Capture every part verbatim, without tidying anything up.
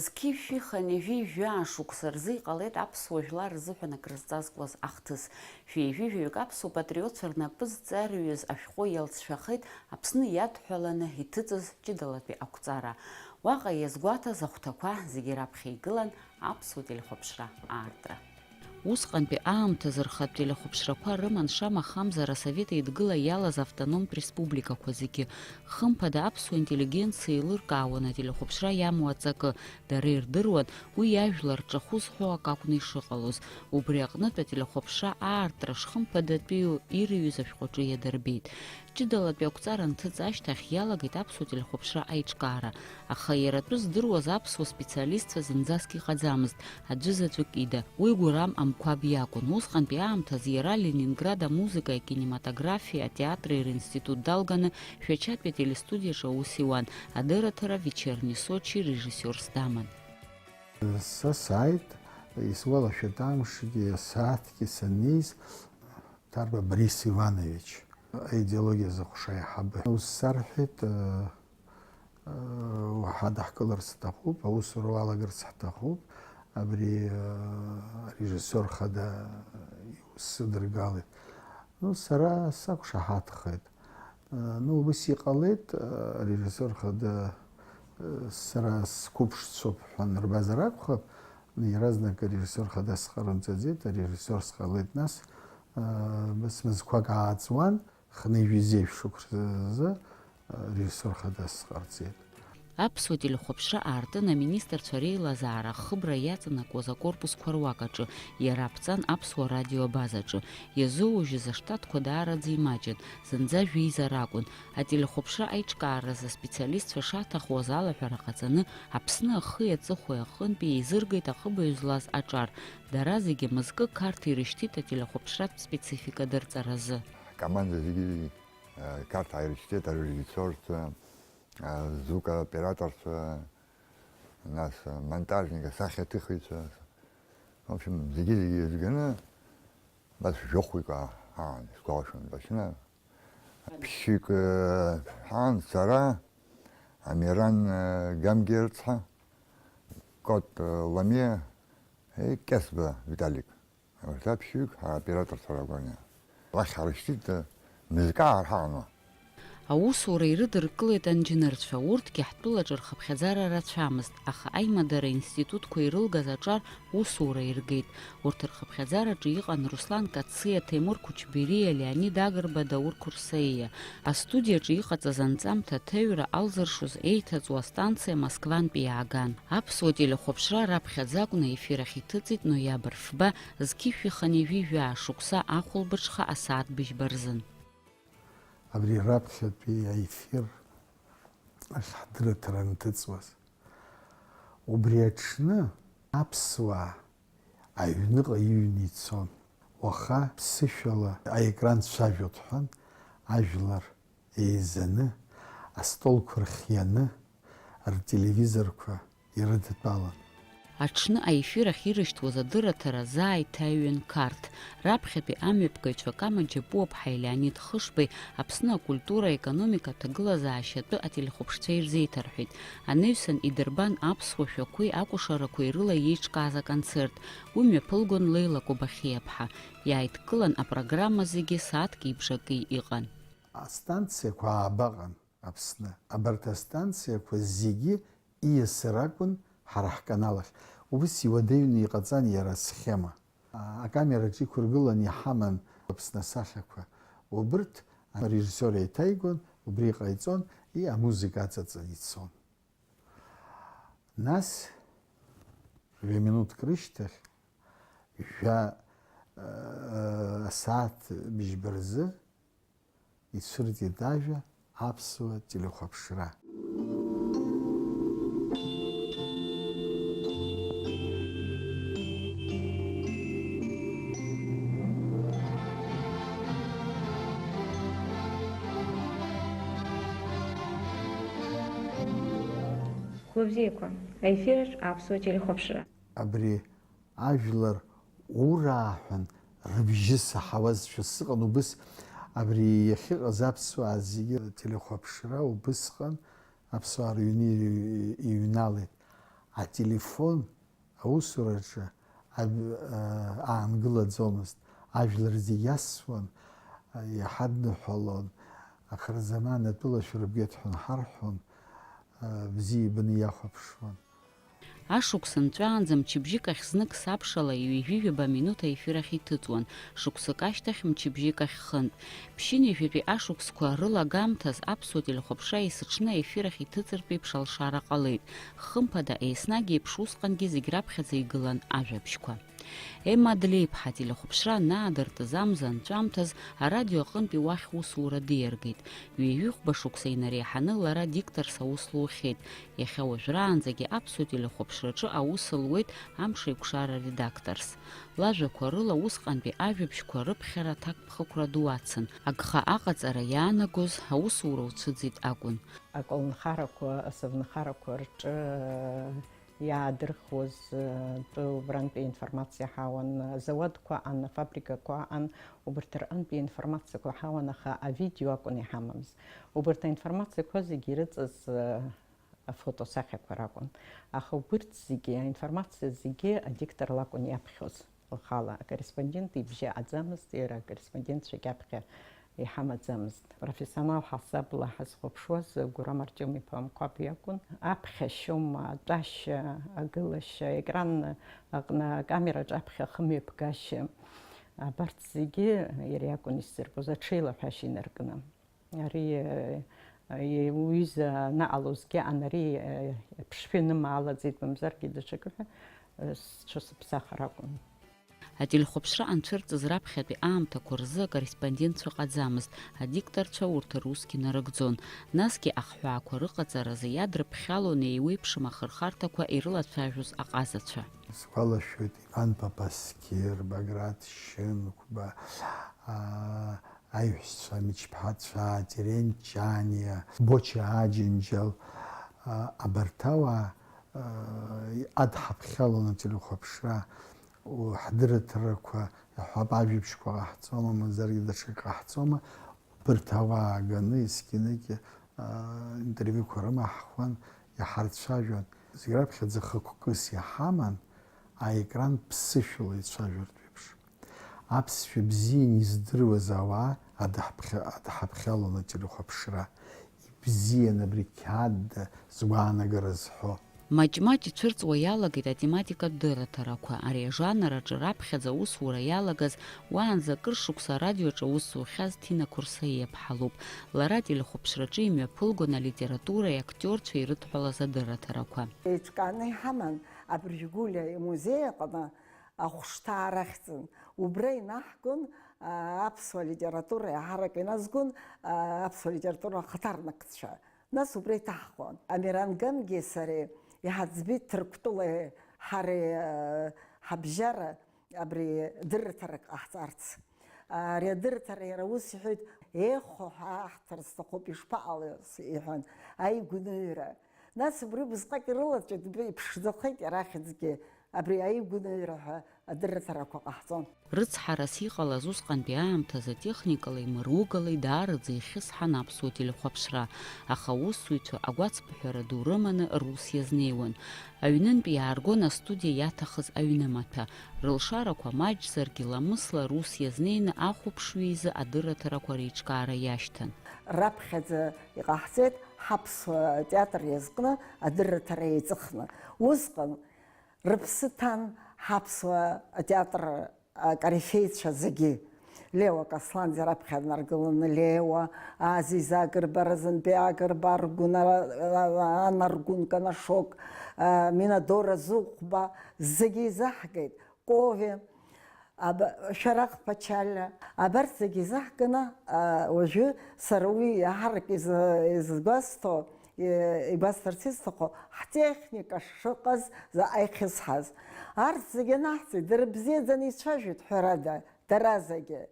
Зқьи шәи хынҩажәи жәаа шықәса рзы иҟалеит аԥсуа жәлар рзыҳәан акрызҵазкуаз ахҭыс. Шәи ҩажәи жәаҩык аԥсуа патриотцәа рнапы зҵарҩыз ашәҟәы иалҵшәахеит Аԥсны иадҳәаланы иҭыҵыз ҷыдалатәи ақәҵара. Уаҟа иазгәаҭаз ахәҭақәа зегьы раԥхьа игылан аԥсуа телехәаԥшра аартра. Усҟантәи аамҭазы рхатә телехәаԥшрақәа рыман, шамахамзар, Асовет Еидгыла иалаз автономтә республикақәа зегьы. Хымԥада, аԥсуа интеллигенциа еилыркаауан ателехәаԥшра иамоу аҵакы. Дара ирдыруан уи иажәлар рҿахәы зҳәо акы акәны ишыҟалоз. Убри аҟнытә, ателехәаԥшра аартра шхымԥадатәиу ирыҩыз ашәҟәаҿы иадырбеит. Ҷыдалатәи ақәҵара анҭыҵ ашьҭахь иалагеит аԥсуа телехәаԥшра аиҿкаара, аха иара атәы здыруаз аԥсуа специалистцәа зынӡаск иҟаӡамызт, аӡәы заҵәык ида. Уи Гәырам Амқәаб иакәын. Усҟантәи аамҭазы иара Ленинград амузыкеи акинематографиеи атеатри ринститут далганы, Шәачатәи ателестудиаҿы аус иуан, адырраҭара Вечерний Сочи режиссиорс даман. Са сааит, исгәалашәоит амшгьы, асааҭгьы саннеиз, Ҭарба Борис Иванович, аидеологиа зыҟәша аиҳабы. Ус сарҳәеит, э, э, уаҳа даҳкыларц ҳҭахуп, аусура уалагарц ҳҭахуп, абри, э, арежиссиор хада иус сыдыргалеит. Ну, сара сақәшаҳаҭхеит. Э, ну, убыс иҟалеит, э, арежиссиор хада, э, сара сқәыԥшцәоуп ҳәа нырбазар акәхап, иаразнак арежиссиор хада сҟарымҵаӡеит, арежиссиор сҟалеит нас, э, быс мызқәак ааҵуан, хынҩажәи зеижә шықәса рзы, э, режиссиор хада сҟарҵеит. Аԥсуа телехәаԥшра аартын аминистрцәа реилазаара ахыбра иаҵанакуаз акорпусқәа руак аҿы, иара аԥҵан Аԥсуа радио абазаҿы. Иазоужьыз аштатқәа даараӡа имаҷын, зынӡа жәеиза ракәын. Ателехәаԥшра аиҿкааразы аспециалистцәа шаҭахуаз алаҳәара ҟаҵаны, Аԥсны ахи аҵыхәеи аҟынтәи еизыргеит ахыбаҩ злаз аҿар. Дара зегьы мызкы Қарҭ ирышьҭит ателехәаԥшратә специфика дырҵаразы. Акоманда зегьы, э, Қарҭ ааирышьҭит, арежиссиорцәа, а, звукооператорцәа, нас, а, монтажник, асахьаҭыхыҩцәа. В общем, зегьы-зегьы еизганы, бас жәохәҩык ааҳан, исгәалашәом, дашьына. Ԥшьҩык, э, ҳаан, сара, Амиран, э, Гамгерцҳа, Кот, э, Ламиа, э, Кьасба Виталик. Абарҭ аԥшьҩык ҳара аоператорцәа ракәын. Уахь ҳарышьҭит, мызкы аарҳаҟны. Аусура ирыдыркылеит анџьнырцәа, урҭгьы ҳтәылаҿы рхыԥхьаӡара рацәамызт, аха аимадара институтқәа ирылгаз аҿар усура иргеит. Урҭ рхыԥхьаӡараҿы иҟан Руслан Кациа, Ҭемур Қәычбериа, Леонид Агрба, Даур Қәырсаиа. Астудиаҿы иҟаҵаз анҵамҭа аҭыҩра алзыршоз еиҭаҵуа астанциа Москвантәи иааган. Аԥсуа телехәаԥшра раԥхьаӡа акәны аефир ахь иҭыҵит ноиабр фба, зқьышәи хынҩажәи жәаа шықәса ахәылбыҽха асааҭ быжьба рзын. Абри раԥхьатәи аефир ахь ҳдырраҭара анҭыҵуаз. Убри аҽны аԥсуаа аҩныҟа иҩны ицон. Уаха ԥсышәала аекран цәажәоит ҳәан, ажәлар еизаны, астолқәа рхианы, ртелевизорқәа ирыдтәалан. Аҽны аефир ахь ирышьҭуаз адырраҭара заа иҭаҩын Қарҭ. Раԥхьатәи амҩаԥгаҩцәа Кама Џьапуаԥҳаи Леонид Хышбеи Аԥсны акультура, аекономика, аҭагылазаашьатәы ателехәаԥшцәа ирзеиҭарҳәеит. Анаҩсан идырбан аԥсуа шәақәеи акәашарақәеи рыла иеиҿкааз аконцерт. Уи мҩаԥылгон Леила Кобахьиаԥҳа. Иааидкылан апрограмма зегьы сааҭки бжаки иҟан. Астанциақәа аабаҟан Аԥсны. Абарҭ астанциақәа зегьы ииасыр акәын ҳара ҳканал ахь. Убыс иуадаҩны иҟаҵан иара асхема. А, акамераҿы иқәыргыланы иҳаман Аԥсны асахьақәа. Убырҭ арежиссиор еиҭаигон, убри иҟаиҵон, и амузыка аҵаҵаны ицон. Нас, жәа минуҭк рышьҭахь, жәа, э, асааҭ быжьба рзы ицәырҵит ажәа аԥсуа телехәаԥшра. Хәлыбзиақәа, аефираҿ аԥсуа телехәаԥшра. Абри ажәлар урааҳәын, рыбжьы саҳауазшәа сыҟан убыс, абри иахьыҟаз аԥсуаа зегьы телехәаԥшра убысҟан аԥсуаа рыҩны иҩналеит. Ателефон аусураҿы аб-, аа, аангылаӡомызт. Ажәлар зегь иасуан, иҳадныҳәалон, ахырзаман атәыла шәрыбгеит ҳәа нҳарҳәон, бзиа ибаны иахәаԥшуан. Ашықәс нҵәаанӡа мчыбжьык ахь знык сабшала ҩажәи ҩаба минуҭ аефир ахь иҭыҵуан, шықәсык ашьҭахь мчыбжьык ахь хынтә. Ԥшьынҩажәатәи ашықәсқәа рылагамҭаз аԥсуа телехәаԥшра есыҽны аефир ахь иҭыҵыртә еиԥш алшара ҟалеит. Хымԥада, еснагь еиԥш усҟангьы зегь раԥхьаӡа игылан ажәабжьқәа. Емма Длеиԥҳа ателехәаԥшра анаадыртыз амза анҵәамҭаз арадио аҟынтәи уахь усура диаргеит. Ҩажәихәба шықәса инареиҳаны лара дикторс аус лухьеит. Иахьа уажәраанӡагьы аԥсуа телехәаԥшраҿы аус луеит амшеикәшара редакторс. Лажәақәа рыла, усҟантәи ажәабжьқәа рыԥхьара аҭакԥхықәра ду ацын, агха аҟаҵара иаанагоз аусура уцәыӡит акәын. Аколнхарақәа, асовнхарақәа рҿы иаадырхуаз, э, тәы убрантәи информациа ҳауан, азауадқәа аан, афабрикақәа аан, убарҭ рҟынтәи информациақәа ҳауан, аха авидео акәын иҳамамыз. Убарҭ аинформациақәа зегьы ирыҵаз, э, афотосахьақәа ракәын. Аха убырҭ зегьы, аинформациа зегьы адиктор лакәын иаԥхьоз лхала. Акорреспондент ибжьы аӡамызт, иара акорреспондентцәагь аԥхьа иҳамаӡамызт. Профессионал ҳасабла ҳазхәаԥшуаз Гурам Артиом-иԥа Мқәаб иакәын. Аԥхьашьома, атәашьа, агылашьа, аекран аҟны акамераҿ аԥхьа ахымҩаԥгашьа, абарҭ зегьы иара иакәын исзырбоз, аҽеилаҳәашьа инаркны. Ари, э, уҩыза анаҟалозгьы, ан ари, э, ԥшшәы инымаалаӡеит, мамзаргьы даҽакы ҳәа, э, сцәа сыԥсахыр акәын. Ателехәаԥшра анцәырҵыз раԥхьатәи аамҭақәа рзы акорреспондентцәа ыҟаӡамызт, адикторцәа урҭ русгьы нарыгӡон. Насгьы ахҳәаақәа рыҟаҵаразы иадрыԥхьалон еиуеиԥшым ахырхарҭақәа ирылацәажәоз аҟазацәа. Сгәалашәоит, Иван Папаскир, Баграт Шьынқәба, аа, аиҳәшьцәа Мичԥҳацәа, Терент Ҷаниа, Боча Аџьынџьал, аа, абарҭ ауаа, аа, адҳаԥхьалон ателехәаԥшра, у, ҳдырраҭарақәа, иаҳҳәап, ажәабжьқәа ҟаҳҵома, мамзаргьы даҽакы ҟаҳҵома, убарҭ ауаа ааганы есқьынагьы, аа, интервиуқәа рымаҳхуан, иҳарцәажәон. Зегь раԥхьаӡа хықәкыс иҳаман, аекран ԥсышәала ицәажәартә еиԥш. Аԥсшәа бзианы издыруаз ауаа адҳаԥхьа-, адҳаԥхьалон ателехәаԥшра. Ибзиан абри қьаадда згәаанагара зҳәо. Маҷ-маҷ ицәырҵуа иалагеит атематикатә дырраҭарақәа. Ари ажанр аҿы раԥхьаӡа аусура иалагаз, уаанӡа акыр шықәса арадиоаҿы аус зухьаз Ҭина Қәырсаиаԥҳа лоуп. Лара ателехәаԥшраҿы имҩаԥылгон алитературеи актиорцәеи ирыдҳәалаз адырраҭарақәа. Еиҿкааны иҳаман абыржә Гәлиа имузеи аҟны ахәышҭаара ахьӡын. Убра инаҳгон, аа, аԥсуа литература, еиҳарак иназгон, аа, аԥсуа литература ахаҭарнакцәа. Нас убра иҭаҳхон. Амиран Гамгеи сареи иҳаӡбеит Ҭырқәтәылеи ҳареи, аа, ҳабжьара абри дырраҭарак ҟаҳҵарц. Ари адырраҭара иара ус иҳәеит, еихо ҳәа аҳҭар сҭахуп, ишԥаҟалои, иҳәан, аигәныҩра. Нас убри убысҟак ирылаҵәеит, иԥшӡахеит иара ахьӡгьы, абри аигәныҩра ҳәа адырраҭарақәа ҟаҳҵон. Рыцҳарас иҟалаз усҟантәи аамҭазы техникалеи мыругалеи даараӡа ихьысҳан аԥсуа телехәаԥшра, аха аусзуҩцәа агәацԥыҳәара ду рыманы рус иазнеиуан. Аҩнынтә иааргон астудиа иаҭахыз аҩнымаҭәа. Рылшарақәа маҷзаргьы ламысла рус иазнеины ахәаԥшҩы изы адырраҭарақәа реиҿкаара иашьҭан. Раԥхьаӡа иҟаҳҵеит ҳаԥсуа театр иазкны адырраҭара еиҵыхны. Усҟан рыԥсы ҭан ҳаԥсуа атеатр акорифеицәа зегьы. Леуа Касланӡе раԥхьа днаргыланы, Леуа, Азиза Агрба, Разанбеи Агрба, Аргәын, Ана Аргәын Канашок, Минадора Зыхәба, зегьы еизаҳгеит. Кове, Шәарах Ԥачалиа, абарҭ зегьы еизаҳганы, уажәы сара уи иаҳарак изгәасҭо, игәасҭарц исҭаху, ҳтехника шыҟаз заҟа ихьысҳаз. Арҭ зегьы анаҳҵеит, дара бзиаӡаны ицәажәеит, ҳәарада, дара зегьы.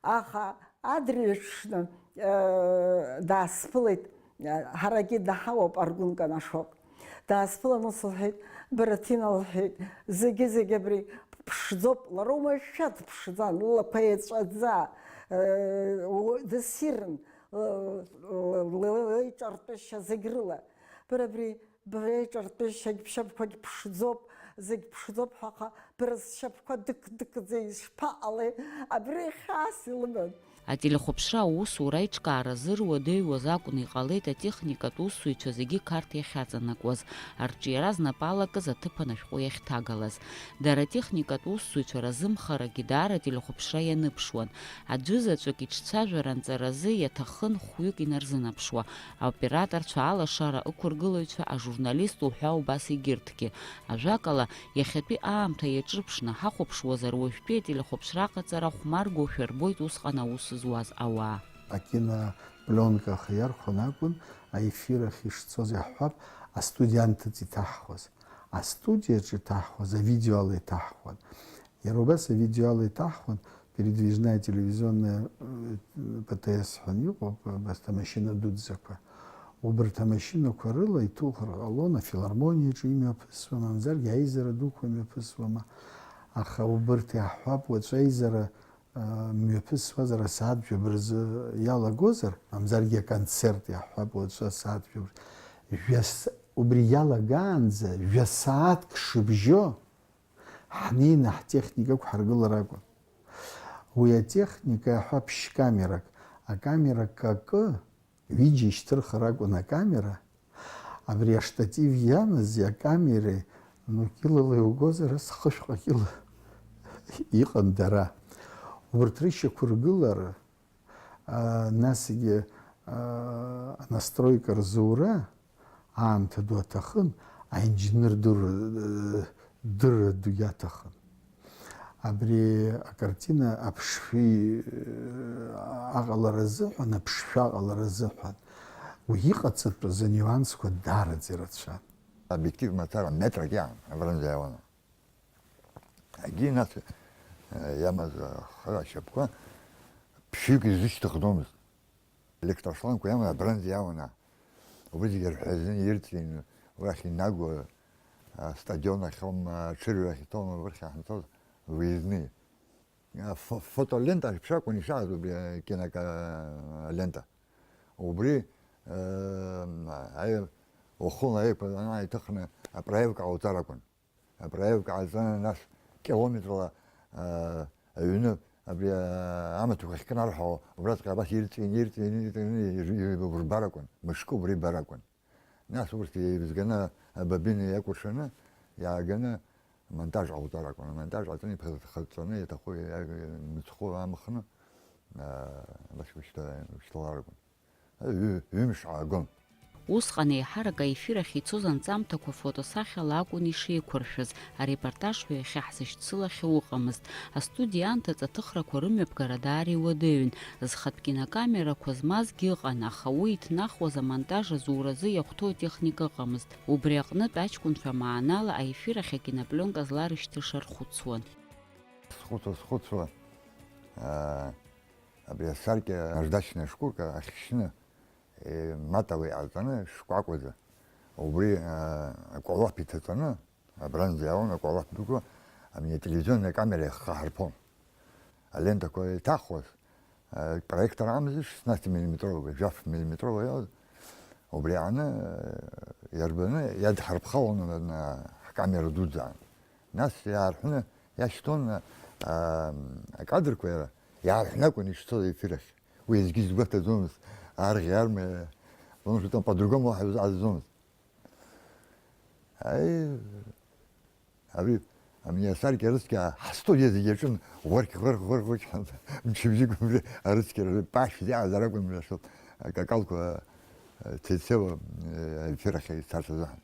Аха адырҩаҽны, э, даасԥылеит, э, ҳарагьы даҳауоуп, Аргәын Канашок. Даасԥылан ус лҳәеит, Бара, Ҭина, лҳәеит, зегьы-зегьы абри ԥшӡоуп, лара уамашәа дыԥшӡан, лылақәа еҵәаӡа, э, у-, дыссирын, э, леиҿартәышьа зегь рыла. Бара абри Бреиҿартәышьагь бшьапқәагь ԥшӡоуп, зегь ԥшӡоуп ҳәа, аха бара зшьапқәа дықә-дықәӡа ишԥаҟалеи? Абри хьаас илыман. Ателехәаԥшра аусура аиҿкаара зыруадаҩуаз акәны иҟалеит атехникатә усзуҩцәа зегьы Қарҭ иахьаҵанакуаз, арҿиара знапы алакыз аҭыԥан ашәҟәы иахьҭагалаз. Дара атехникатә усзуҩцәа разымхарагьы даара ателехәаԥшра ианыԥшуан. Аӡәызаҵәык иҿцәажәара анҵаразы иаҭахын хәҩык инарзынаԥшуа, аоператорцәа, алашара ықәыргылаҩцәа, ажурналист уҳәа убас егьырҭгьы. Ажәакала, иахьатәи аамҭа иаҿырԥшны ҳахәаԥшуазар, уажәтәи ателехәаԥшра аҟаҵара хәмаргоушәа рбоит усҟан аус зуаз ауаа. Акинопленка ахы иархәон акәын, аефир ахь ишцоз иаҳҳәап, астудиа анҭыҵ иҭаҳхуаз. Астудиаҿ иҭаҳхуаз авидео ала иҭаҳхуан. Иара убас авидео ала иҭаҳхуан передвижная телевизионная, э, П Т С ҳәа иҟоуп, абарҭ амашьына дуӡӡақәа. Убарҭ амашьынақәа рыла иҭухыр ҟалон, афилармониаҿы имҩаԥысуама, мамзаргьы аизара дуқәа мҩаԥысуама. Аха убарҭ иаҳҳәап, уаҵәы аизара, э, мҩаԥысуазар асааҭ жәаба рзы иалагозар, мамзаргьы аконцерт иаҳҳәап, уаҵәы асааҭ жәаба рзы. Жәа с-, убри иалагаанӡа жәа сааҭк шыбжьо, ҳнеины ҳтехника ықәҳаргылар акәын. Уи атехника иаҳәа ԥшь камерак, акамера какы, ҩыџьа ишьҭырхыр акәын акамера, абри аштатив иамази акамереи, ну, килала иугозар, ас хышәҟа кила иҟан дара. Урҭ рышьақәыргылара, аа, насгьы, аа, анастройка рзура, аамҭа ду аҭахын, аинџьныр дырра, дырра дугьы аҭахын. Абри акартина аԥшшәы аҟалара азыҳәан, аԥшшәы аҟалара азыҳәан, уи иҟаҵатәыз анюансқәа даараӡа ирацәан. Объектив мацара метрак иаан абранӡа иауан. Егьи нас, э, иамаз ахы ашьапқәа ԥшьҩык изышьҭыхӡомызт. Електрошлангқәа иаман абранӡа иауан. Убри зегьы рҳәазны ирҵәины, уахь инагоу, астадион ахьоума, аҽырҩрахь иҭоума, убрахь иаҳанҵоз выездные. Фо-, фотолента шәакәын ишааз убри акинолента. Убри, э, аи-, ухыла аиқәа анааиҭыхны апроект ҟауҵар акәын. Апроект ҟаҵаны, нас километрла, аа, аҩны, абри, аа, амаҭәақәа ахькнарҳәо, убраҵәҟьа абас ирҵәины, ирҵәины, ирҵәины, ир-, ир-, урбар акәын, мышкы убра ибар акәын. Нас урҭ еивызганы, абобина иакәыршаны, иааганы, амонтаж ҟауҵар акәын. Амонтаж ҟаҵаны, иԥхьаӡа-, хадҵаны, иаҭаху, иа-, мыцхәы амхны, аа, абас ушьҭа-, ушьҭалар акәын. Ҩы-, ҩымш аагон. Усҟан еиҳарак аефир ахь ицоз анҵамҭақәа фотосахьала акәын ишеиқәыршәыз, арепортажҳәаҩ иахьа ҳзышьцылахьоу ыҟамызт. Астудиа анҭыҵ аҭыхрақәа рымҩаԥгара даара иуадаҩын. Зхатә кинокамерақәа змазгьы ыҟан, аха уи иҭнахуаз амонтаж азуразы иахәҭоу атехника ыҟамызт. Убри аҟнытә аҷкәынцәа маанала аефир ахь акинопленка зларышьҭыша рхәыцуан. Схәыцуа, схәыцуа, аа, абри асаркьа наждачная шкурка ахьшьны, э, матала иҟаҵаны шкәакәаӡа, убри, аа, акәалаԥ иҭаҵаны, абранӡа иаауан акәалаԥ дуқәа, абни ателевизионная камера ихаҳарԥон. Алентақәа иҭахуаз, аа, проектор амзи, шестнадцать миллиметровый, жәаф миллиметровый иауз, убри аҟны, э, иарбаны иадҳарԥхалон, а, ҳкамера дуӡӡа. Нас иаарҳәны иашьҭон, аа, акадрқәа иара, иаарҳәны акәын ишцоз аефир ахь. Уи аӡәгьы изгәаҭаӡомызт, арӷьа арма, потому что там по-другому уаҳа иузҟаҵаӡомызт. Аи, абри, абни асаркьа рыцқьа ҳастудиа зегьы иаҿын, ӷәарқь, ӷәарқь, ӷәарқь, ӷәарқь, мчыбжьык убри арыцқьа пашә иаазар акәын, мшәа, акакалқәа, э, цецеуа, э, аефир ахь ицарц азыҳәан.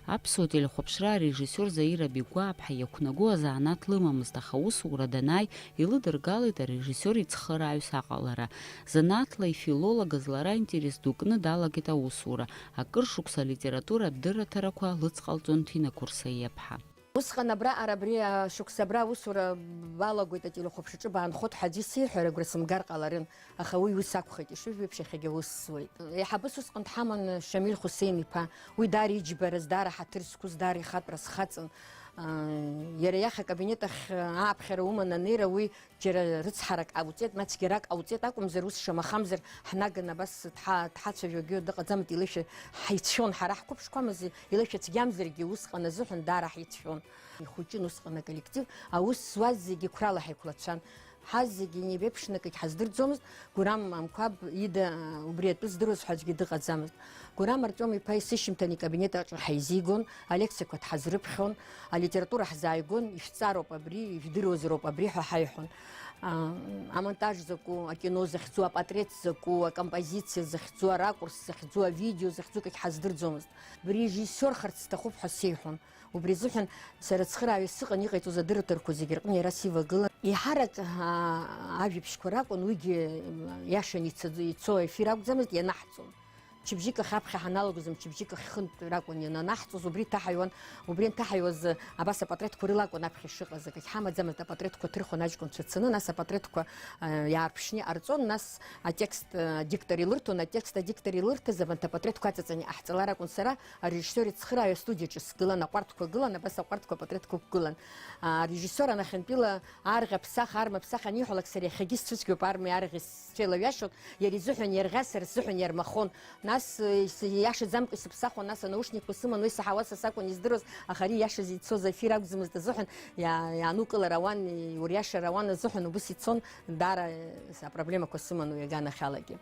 Аԥсуа телехәаԥшра арежиссиор Заира Бигәааԥҳа иақәнаго азанааҭ лымамызт, аха аусура данааи, илыдыргалеит арежиссиор ицхырааҩыс аҟалара. Занааҭла ифилологыз лара аинтерес ду кны далагеит аусура. Акыр шықәса алитературатә дырраҭарақәа лыҵҟалҵон Ҭина Қәырсаиаԥҳа. Усҟан абра, ара абри ашықәса абра аусура балагоит, ателехәаԥшраҿы баанхоит ҳәа аӡәы исеиҳәар агәра сымгар ҟаларын, аха уи ус акәхеит, ишыжәбеиԥш, иахьагьы аус зуеит. Еиҳабыс усҟан дҳаман Шамиль Хусеин-иԥа, уи даара иџьбараз, даара ҳаҭыр зқәыз, даара ихатәра схаҵан. Иара иахь акабинет ахь ааԥхьара уман анеира, уи џьара рыцҳарак ҟауҵеит, ма цәгьарак ҟауҵеит акәымзар, ус шамахамзар ҳнаганы абас дҳа-, дҳацәажәогьы дыҟаӡамызт, илеишәа ҳаицәшәон, ҳара ҳқәыԥшқәамыз илеишәа цәгьамзаргьы усҟан азыҳәан даара ҳаицәшәон. Ихәыҷын усҟан аколлектив, аус зуаз зегьы қәрала ҳаиқәлацәан. Ҳазегьы инеиԥеиԥшны акгьы ҳаздырӡомызт, Гурам Амқәаб ида убри атәы здыруаз ҳәа аӡәгьы дыҟаӡамызт. Гурам Артиом-иԥа есышьыжьымҭан икабинет аҿы ҳаизигон, алекциақәа дҳазрыԥхьон, алитература ҳзааигон, ишәҵароуп абри, ижәдыруазароуп абри ҳәа ҳаиҳәон. А, амонтаж закәу, акино захьӡу, апатреҭ закәу, акомпозициа захьӡу, аракурс захьӡу, авидео захьӡу акгьы ҳаздырӡомызт. Бырежиссиорхарц сҭахуп ҳәа сеиҳәон. Убри азыҳәан сара цхырааҩыс сыҟан, иҟаиҵоз адырраҭарақәа зегьы рҟны иара сивагылан. Еиҳарак, аа, ажәабжьқәа ракәын, уигьы, м, иашан ицаӡо, ицо ефир акәӡамызт, ианаҳҵон. Мчыбжьык ахь аԥхьа ҳаналагоз, мчыбжьык ахь хынтә ракәын иананаҳҵоз, убри иҭаҳаиуан, убри анҭаҳаиуаз, абас апатреҭқәа рыла акәын аԥхьа ишыҟаз, акгьы ҳамаӡамызт, апатреҭқәа ҭырхуан аҷкәынцәа цаны, нас апатреҭқәа, аа, иаарԥшны иҟарҵон, нас атекст, аа, адиктор илырҭон, атекст адиктор илырҭаз, абанҭ апатреҭқәа аҵаҵаны иҟаҳҵалар акәын сара, Арежиссиор ицхырааҩы астудиаҿы сгылан, аҟәардәқәа гылан, абас аҟәардәқәа апатреҭқәа ықәгылан. А, арежиссиор анахьынтәила арӷьа ԥсаха, арма ԥсаха аниҳәалак, сара иахьагьы сцәыцәгьоуп, армеи арӷьеи сцәеилаҩашьон, иара изыҳәан иарӷьа, сара сзыҳәан иармахон. Нас, э, с-, иашаӡамкәа исыԥсахуан, нас анаушникқәа сыман, уи саҳауа са сакәын издыруаз, аха ари иашаз ицоз афир акәӡамызт азыҳәан, иа-, иаанукылар ауан, иуриашар ауан азыҳәан убыс ицон, даара, э, апроблемақәа сыман уи аганахьалагьы.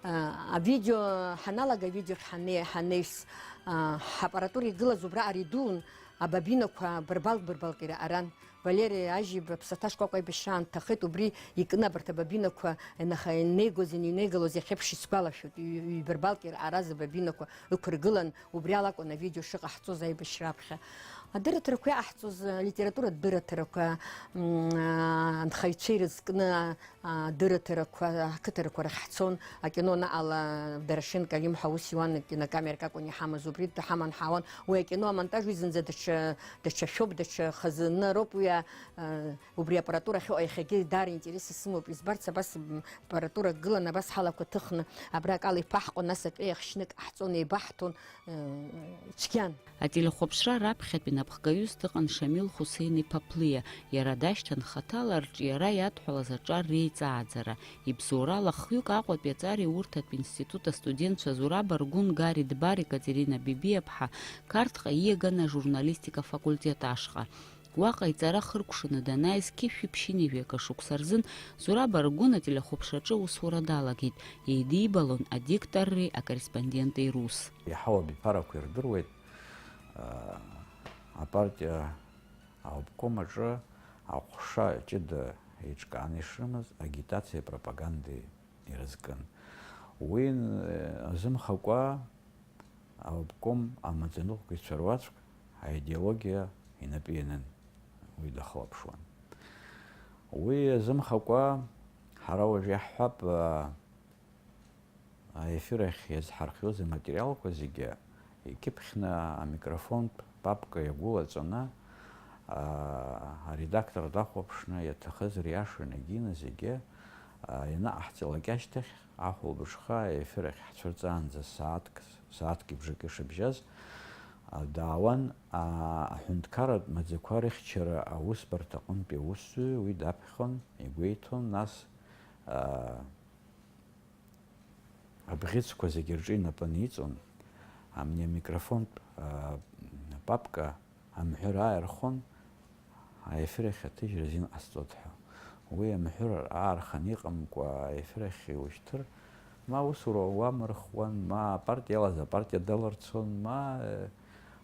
А, авидео ҳаналага, авидеохь ҳанеи-, ҳанеҩс, а, ҳаппаратура игылаз убра аридуун, абабинақәа бырбалк-бырбалк ираҟаран. Валери Ажьиба ԥсаҭа шкәакәа аибашьра аамҭахеит, убри икны абарҭ абабинақәа ианаха-, инеигоз, иныҩнеигалоз иахьеиԥш исгәалашәоит. Ҩ-, ҩбырбалк ираҟараз абабинақәа ықәыргылан, убри ала акәын авидео шыҟаҳҵоз аибашьра аԥхьа. Адырраҭарақәа иаҳҵоз, алитературатә дырраҭарақәа, м, а, анхаҩцәа ирызкны, а, дырраҭарақәа, ақыҭарақәа рахь ҳцон, акино анаҟала Дорошенко Алим ҳәа аус иуан, кинокамерак акәын иҳамаз, убри ҳаман ҳаауан. Уи акино амонтаж уи зынӡа даҽа, даҽа шәоуп, даҽа хазына роуп уи, а, а, убри апаратура ахьыҟоу иахьагьы даара интерес исымоуп избарц, абас, м, апаратура гылан, абас ҳалақәа ҭыхны, абра акала иԥаҳҟон, нас акы иахшьны ак ҟаҳҵон, еибаҳҭон, э, цәгьан. Ателехәаԥшра раԥхьатәи напхгаҩыс дыҟан Шамил Хусеин-иԥа Ԥлиа, иара дашьҭан хаҭала арҿиара иадҳәалаз аҿар реиҵааӡара. Ибзоурала хҩык Аҟәатәи аҵареи урҭатә институт астудентцәа Зураб Аргәын, Гари Дбар, Екатерина Бибиаԥҳа Қарҭҟа ииаган ажурналистика факультет ашҟа. Уаҟа иҵара хыркәшаны данааиз, қьышәи ԥшьынҩажәи акы шықәса рзын Зураб Аргәын ателехәаԥшраҿы аусура далагеит, еидибалон адикторреи акорреспонденти рус. Иаҳау абиԥарақәа ирдыруеит, а, апартиа аобком аҿы аҟәша ҷыда еиҿкааны ишрымаз агитациеи апропагандеи ирызкын. Уи, э, азымхакәа, аобком амаӡаныҟәгаҩцәа руаӡәк аидеологиа инапы ианын, уи дахылаԥшуан. Уи азымхакәа, ҳара уажә иаҳҳәап, а, аефир ахь иазҳархиоз аматериалқәа зегьы икьыԥхьны амикрофонтә папка иагәылаҵәаны, а, аредактор дахәаԥшны, иаҭахыз риашаны егьины зегьы, а, ианаҟаҳҵалак ашьҭахь, ахәылбыҽха аефир ахь ҳцәырҵаанӡа сааҭк, сааҭки бжаки шыбжьаз, а, даауан, а, аҳәынҭқарратә маӡақәа рыхьчара аусбарҭа аҟынтәи аусзуҩы, уи даԥхьон, игәеиҭон, нас, а, абӷьыцқәа зегьы рҿы инапы аниҵон, амни амикрофонтә, а, папка амҳәыр ааирхон, аефир ахь аҭыжьра азин ҟасҵоит ҳәа. Уи амҳәыр аархан иҟамкәа аефир ахь иушьҭыр, ма аусура уамырхуан, ма апартиа иалаз апартиа даларцон, ма, э,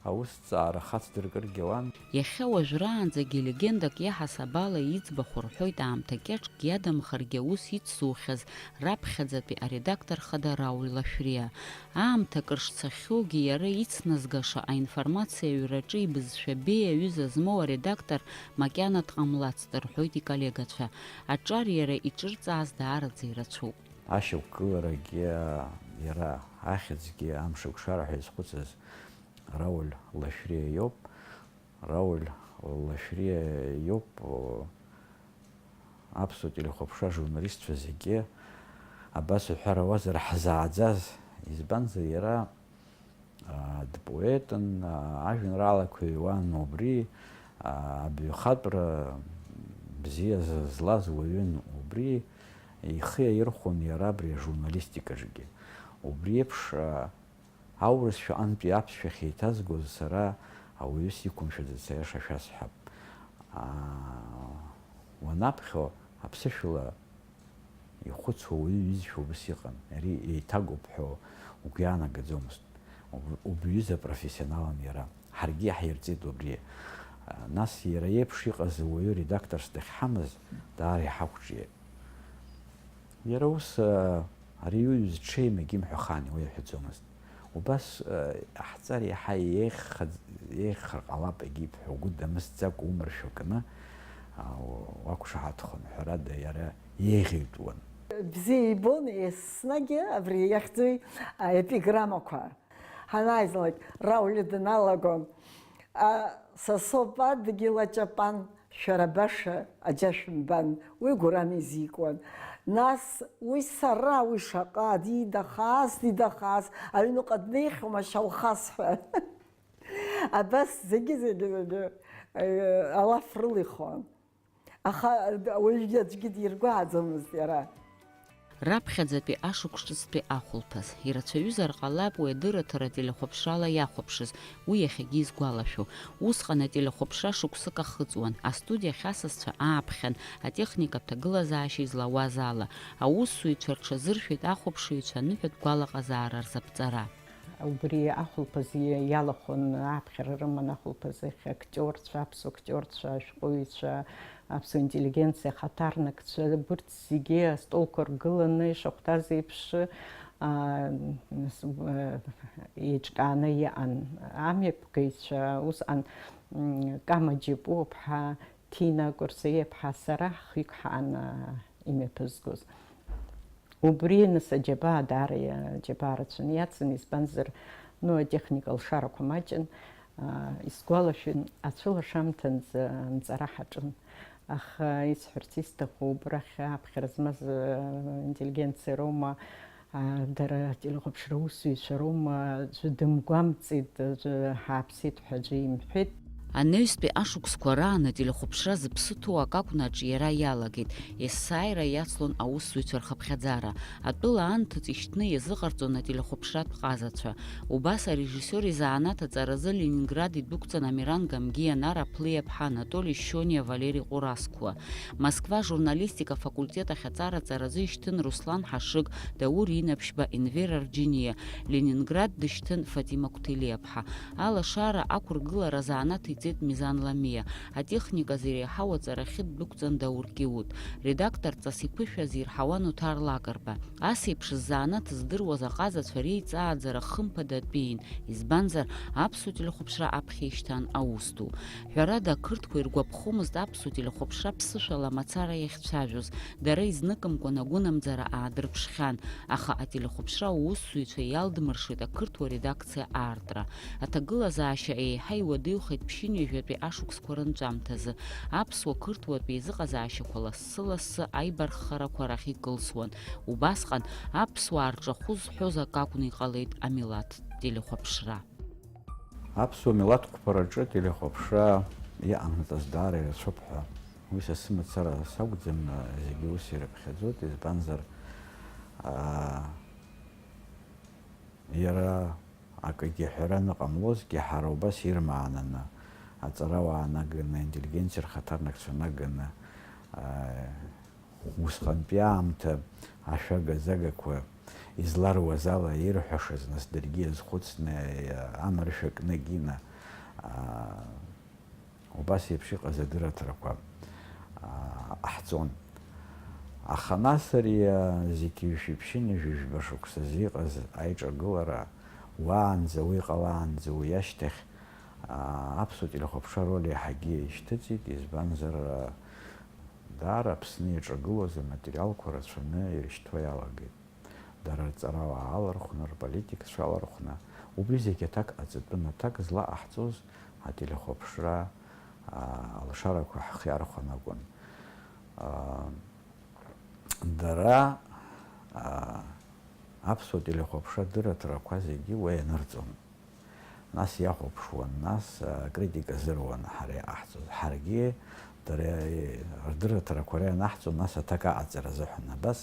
аусҭҵаара хацдыркыргьы ауан. Иахьа уажәраанӡагьы легендак иаҳасаб ала иӡбахә рҳәоит, аамҭа кьаҿк иадамхаргьы аус ицзухьаз раԥхьаӡатәи аредактор хада Рауль Лашәриа. Аамҭа акыр шцахьоугьы, иара ицназгаша аинформациа аҩраҿы ибызшәа беиа аҩыза змоу аредактор макьана дҟамлацт, рҳәоит иколлегацәа. Аҿар иара иҿырҵааз даараӡа ирацәоуп. Ашьақәгыларагьы, иара ахьӡгьы амшаԥшара ҳәа изхәыцыз Рауль Лашәриа иоуп. Рауль Лашәриа иоуп, о, аԥсуа телехәаԥшра журналистцәа зегьы абас уҳәар ауазар ҳзааӡаз, избанзар, иара, а, дпоетын, а, ажәеинраалақәа иҩуан, убри, Абаҩхатәра бзиа злаз уаҩын, убри ихы иаирхәон иара абри ажурналистикаҿгьы. Убри еиԥш, а, аурысшәа аҟынтәи аԥсшәахь еиҭазгоз сара ауаҩы сиқәымшәаӡац, аиаша шәасҳәап. А, уанаԥхьо аԥсышәала ихәыцуа уаҩы иҩызцәа убас иҟан. Ари еиҭагоуп ҳәа угәы иаанагаӡомызт. Уб-, убаҩыза профессионалын иара. Ҳаргьы иаҳирҵеит убри. Нас иара иеиԥш иҟаз ауаҩы редакторс дахьҳамаз даара иҳақәҿиеит. Иара ус, а, ари иуҩыз ҽеим егьимҳәахаани, уи иҳәаӡомызт. Убас, а, ҳҵар иаҳа еиӷьхаӡ-, еиӷьхар ҟалап егьип ҳәа угәы дамысӡакәа умаршәа кны, а, уақәшаҳаҭхон, ҳәарада, иара еиӷьитәуан. Бзиа ибон еснагь абри иахьӡуи аепиграммақәа. Ҳанааизлак, Рауль даналагон, а, са соуп адгьыл аҷапан, шәара баша аџьа шәымбан, уи Гәырам изикуан. Нас уи сара, уи шаҟа дидахаз, дидахаз, аҩныҟа днеихьоума, шьа ухасҳәа. Абас зегьы, зегьы, зегьы, э, алаф рылихуан. Аха уаҩгьы аӡәгьы диргәааӡомызт иара. Раԥхьаӡатәи ашықәс ҿыцтәи ахәылԥаз. Ирацәаҩызар ҟалап уи адырраҭара телехәаԥшрала иахәаԥшыз, уи иахьагьы исгәалашәо. Усҟан ателехәаԥшра шықәсык ахыҵуан, астудиахь асасцәа ааԥхьан, атехникатә ҭагылазаашьа излауаз ала. Аусзуҩцәа рҽазыршәеит ахәаԥшыҩцәа аныҳәатә гәалаҟазаара рзаԥҵара. Убри ахәылԥаз иалахәын, ааԥхьара рыман ахәылԥаз ахь актиорцәа, аԥсуа актиорцәа, ашәҟәыҩҩцәа, аԥсуа интеллигенциа ахаҭарнакцәа, убырҭ зегьы астолқәа ргыланы ишахәҭаз еиԥш, а, нас, а, еиҿкааны иҟан. Амҩаԥгаҩцәа усҟан, м, Кама Џьапуаԥҳа, Ҭина Кәарсаиаԥҳа, сара ҳхҩык ҳаан, а, имҩаԥызгоз. Убри, нас, аџьабаа даара иа-, аџьабаа рацәаны иацын, избанзар, ну, атехника лшарақәа маҷын. Аа, исгәалашәоит, ацәылашамҭанӡа анҵара ҳаҿын. Аха исҳәарц исҭаху, убрахь аԥхьара змаз, аа, интеллигенциа роума, аа, дара ателехәаԥшра усзуҩцәа роума, аӡәы дымгәамҵит, аӡәы ҳааԥсеит ҳәа аӡәы имҳәеит. Анаҩстәи ашықәсқәа раан ателехәаԥшра зыԥсы ҭоу акакәны аҿиара иалагеит, есааира иацлон аусзуҩцәа рхыԥхьаӡара. Атәыла анҭыҵ ишьҭны иазыҟарҵон ателехәаԥшратә ҟазацәа. Убас арежиссиор изанааҭ аҵаразы Ленинград идәықәҵан Амиран Гамгиа, Нара Плиаԥҳа, Анатоли Шьониа, Валери Ҟәырасқуа. Москва ажурналистика афакультет ахь аҵара аҵаразы ишьҭын Руслан Ҳашыг, Даур Инаԥшьба, Енвер Арџьиниа, Ленинград дышьҭын Фатима Қәҭелиаԥҳа. Алашара ақәыргылара азанааҭ иҵеит Мизан Ламиа. Атехниказы иреиҳау аҵарахьы ддәықәҵан Даур Кьиут. Редакторҵас иԥышәа азирҳауан Оҭар Лакрба. Ас еиԥш ззанааҭ здыруаз аҟазацәа реиҵааӡара хымԥадатәиин, избанзар, аԥсуа телехәаԥшра аԥхьа ишьҭан аус ду. Ҳәарада, ақырҭқәа иргәаԥхомызт аԥсуа телехәаԥшра ԥсышәала мацара иахьцәажәоз, дара изныкымкәан агәынамӡара аадырԥшхьан, аха ателехәаԥшра аусзуҩцәа иалдмыршеит ақырҭуа редакциа аартра. Аҭагылазаашьа еиҳа иуадаҩхеит ԥшьынҩажәатәи ашықәсқәа рынҵәамҭазы. Аԥсуа-қырҭуатә еизыҟазаашьақәа лассы-лассы аибарххарақәа рахь икылсуан. Убасҟан аԥсуаа рҿахәы зҳәоз акы акәны иҟалеит амилаҭтә телехәаԥшра. Аԥсуа милаҭ қәԥараҿы телехәаԥшра иҟанаҵаз даара ирацәоуп ҳәа. Уи са сымацара сакәӡам, зегьы ус ирыԥхьаӡоит, избанзар, аа, иара акгьы аҳәара аныҟамлозгьы, ҳара убас ирмаананы, аҵарауаа наганы, аинтеллигенциа рхаҭарнакцәа наганы, аа, усҟантәи аамҭа ашәага-загақәа изларуаз ала ирҳәашаз, нас даргьы иазхәыцны, амаршәа кны Гина, аа, убас еиԥш иҟаз адырраҭарақәа, аа, ҟаҳҵон. Аха нас ари, аа, зегьы ҩышәи ԥшьынҩажәи жәба шықәсазы иҟаз аиҿагылара уаанӡа, уи ҟалаанӡа, уи ашьҭахь, аа, аԥсуа телехәаԥшра ароль еиҳагьы ишьҭыҵит, избанзар, аа, даара Аԥсны иаҿагылоз аматериалқәа рацәаны ирышьҭуа иалагеит. Дара рҵарауаа алархәны, рполитикцәа алархәны, убри зегь аҭак ҟаҵатәын, аҭак злаҟаҳҵоз ателехәаԥшра, аа, алшарақәа ҳхы иархәан акәын. Аа, дара, аа, аԥсуа телехәаԥшра дырраҭарақәа зегьы уа ианырҵон. Нас иахәаԥшуан, нас, а, акритика зыруан ҳара иҟаҳҵоз. Ҳаргьы дара, э, рдырраҭарақәа ара ианаҳҵо, нас аҭак аҟаҵара азыҳәан. Абас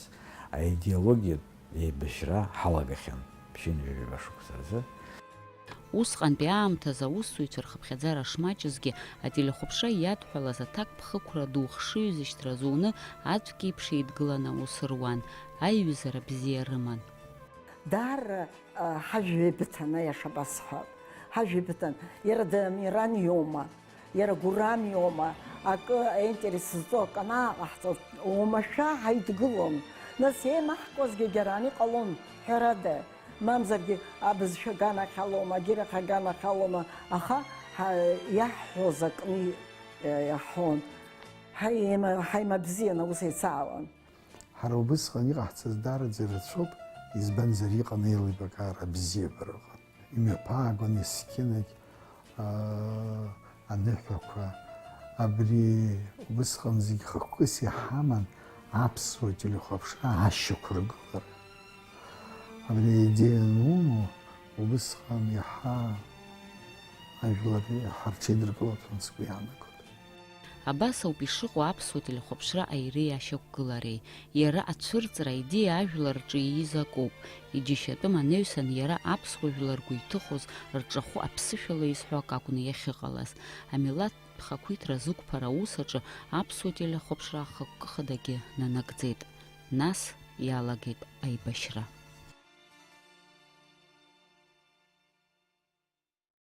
аидеологиатә еибашьра ҳалагахьан ԥшьынҩажәаба шықәса рзы. Усҟантәи аамҭазы аусзуҩцәа рхыԥхьаӡара шмаҷызгьы, ателехәаԥшра иадҳәалаз аҭакԥхықәра ду хшыҩзышьҭра зуны аӡәк иеиԥш еидгыланы аус руан, аиҩызара бзиа рыман. Даара, а, ҳажәҩа еибыҭан, аиаша басҳәап. Ҳажәҩа еибыҭан. Иара Дамиран иоума, иара Гурам иоума, акы аинтерес зҵо акы анааҟаҳҵо, уамашәа ҳаидгылон. Нас еимаҳкуазгьы џьара ан иҟалон, ҳәарада, мамзаргьы абызшәа аганахь алоума, агьырахь аганахь алоума, аха ҳа-, иаҳҳәоз акны и-, иаҳҳәон. Ҳаима-, ҳаимабзиан аус еицаауан. Ҳара убысҟан иҟаҳҵаз даараӡа ирацәоуп, избанзар, иҟан еилибакаара абзиабара ыҟан. Имҩаԥаагон есқьынагь, аа, аныҳәақәа. Абри убысҟан зегь хықәкыс иҳаман аԥсуа телехәаԥшра ашьақәыргылара. Абри аидеиа анумоу, убысҟан иаҳа ажәлар иаҳа рҽеидыркылап ҳәа сгәы иаанагоит. Абас ауп ишыҟоу аԥсуа телехәаԥшра аиреи ашьақәгылареи. Иара ацәырҵра аидеиа ажәлар рҿы ииз акоуп. Иџьашьатәым анаҩсан иара аԥсуа жәлар ргәы иҭыхоз, рҿахәы аԥсышәала изҳәо акакәны иахьыҟалаз. Амилаҭтә хақәиҭра зықәԥара аус аҿы аԥсуа телехәаԥшра ахықәкы хадагьы нанагӡеит. Нас иалагеит аибашьра.